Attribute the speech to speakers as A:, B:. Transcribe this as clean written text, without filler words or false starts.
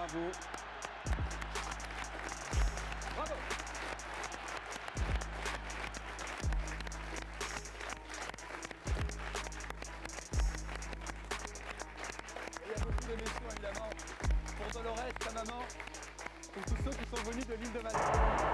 A: Bravo. Bravo. Et il y a beaucoup d'émotions évidemment pour Dolores, sa maman, pour tous ceux qui sont venus de l'île de Malte.